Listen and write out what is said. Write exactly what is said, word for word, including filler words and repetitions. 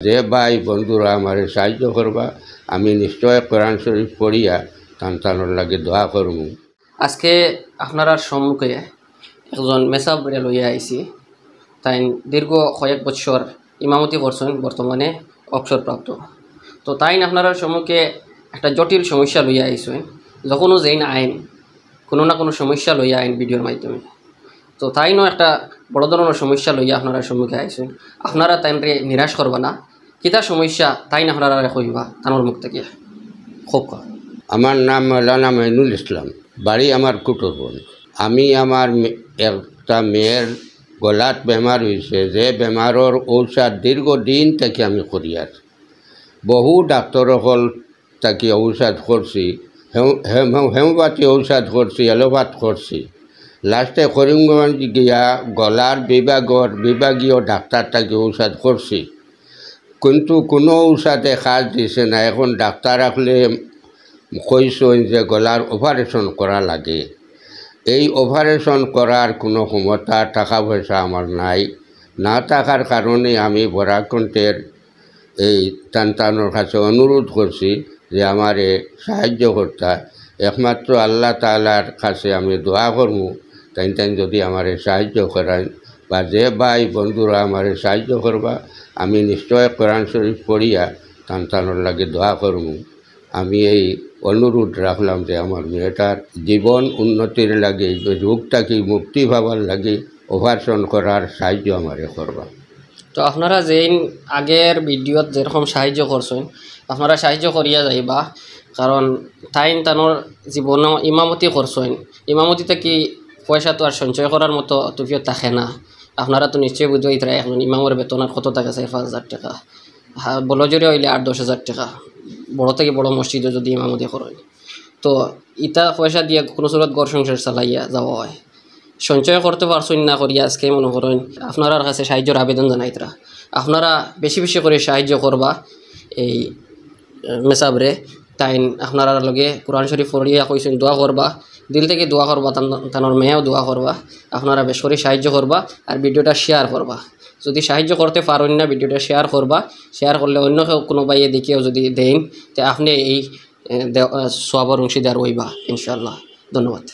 যে ভাই বন্ধুরা আমারে সাহায্য করবা, আমি নিশ্চয় কোরআন শরীফ পড়িয়া তান তানোর লাগি দোয়া করমু। আজকে আপনারার সম্মুখে একজন মেসাবরে লইয়া আইছি। তাইন দীর্ঘ কয়েক বছর ইমামতি করছেন, বর্তমানে অবসরপ্রাপ্ত। তো তাইন আপনারার সম্মুখে একটা জটিল সমস্যা লইয়া আইছেন। যখনও যেইন আইন, কোনো না কোনো সমস্যা লইয়া আইন ভিডিওর মাধ্যমে। তো তাইনও একটা বড় ধরনের সমস্যা লইয়া আপনারার সম্মুখে আইছেন। আপনারা তাইনরে নিরাশ করবা না। কিতা সমস্যা তাইন আপনারারে কইবা, তানোর মুখ থাকি। খুব কম। আমার নাম মৌলানা মইনুল ইসলাম, বাড়ি আমার কুটুরবন্দ। আমি আমার মে-, একটা মেয়ের গলাত বেমার হইছে, যে বেমারর ঔষধ দীর্ঘদিন থাকি আমি করিয়ার। বহু ডাক্তর অকল থাকি ঔষধ করছি, হেম-, হেম-, হোমিওপ্যাথি ঔষধ করছি, এলোপ্যাথ করছি। লাস্টে করিমগঞ্জ গিয়া গলার বিভাগর বিভাগীয় ডাক্তার থাকি ঔষধ করছি, কিন্তু কোনো ঔষধে কাজ দিছে না। এখন ডাক্তার অকলে কইছইন যে গলার অপারেশন করা লাগে। এই অপারেশন করার কোনো ক্ষমতা, টাকা পয়সা আমার নাই। না থাকার কারণে আমি বরাক কণ্ঠের এই তান তানোর কাছে অনুরোধ করছি যে আমারে সাহায্য করতা। একমাত্র আল্লাহ তাআলার কাছে আমি দোয়া করমু, তাইন তাইন যদি আমারে সাহায্য করেন, বা যে ভাই বন্ধুরা আমারে সাহায্য করবা, আমি নিশ্চয় কোরআন শরীফ পড়িয়া তান তানোর লাগি দোয়া করমু। আমি এই অনুরোধ রাখলাম যে আমার মেয়েটার জীবন উন্নতির লাগি, এই রোগ থাকি মুক্তি পাবার লাগি অপারেশন করার সাহায্য আমারে করবা। তো আপনারা যেইন আগের ভিডিওত যেরকম সাহায্য করছেন, আপনারা সাহায্য করিয়া যাইবা, কারণ তাইন তানোর জীবনও ইমামতি করছেন। ইমামতি থাকি পয়সা তো আর সঞ্চয় করার মতো তৌফিক থাকে না। আপনারা তো নিশ্চয়ই বুঝবা, ইতারা একজন ইমামর বেতন আর কত থাকে, চার পাঁচ হাজার টাকা, হ্যাঁ, বড় জোরে হইলে আট দশ হাজার টাকা, বড় থাকি বড় মসজিদও যদি ইমামতি করেন। তো ইতা পয়সা দিয়া কোনো সুরত ঘর সংসার চালাইয়া যাওয়া হয়। সঞ্চয় করতে পারছইন না করিয়া আজকে মনে করেন আপনারার কাছে সাহায্যর আবেদন জানাইতরা। আপনারা বেশি বেশি করি সাহায্য করবা এই, আহ, মেসাবরে। তাইন আপনারার লগে কোরআন শরীফ পড়িয়া কইছইন, দোয়া করবা, দিল থাকি দোয়া করবা, তান-, তানোর মেয়েও দোয়া করবা। আপনারা বেশ করি সাহায্য করবা আর ভিডিওটা শেয়ার করবা। যদি সাহায্য করতে পারইন না, ভিডিওটা শেয়ার করবা। শেয়ার করলে অন্য কেউ কোনো ভাইয়ে দেখিয়াও যদি দেইন, তে আপনি এই, এ, দে-, এ, সওয়াবর অংশীদার হইবা ইনশাআল্লাহ। ধন্যবাদ।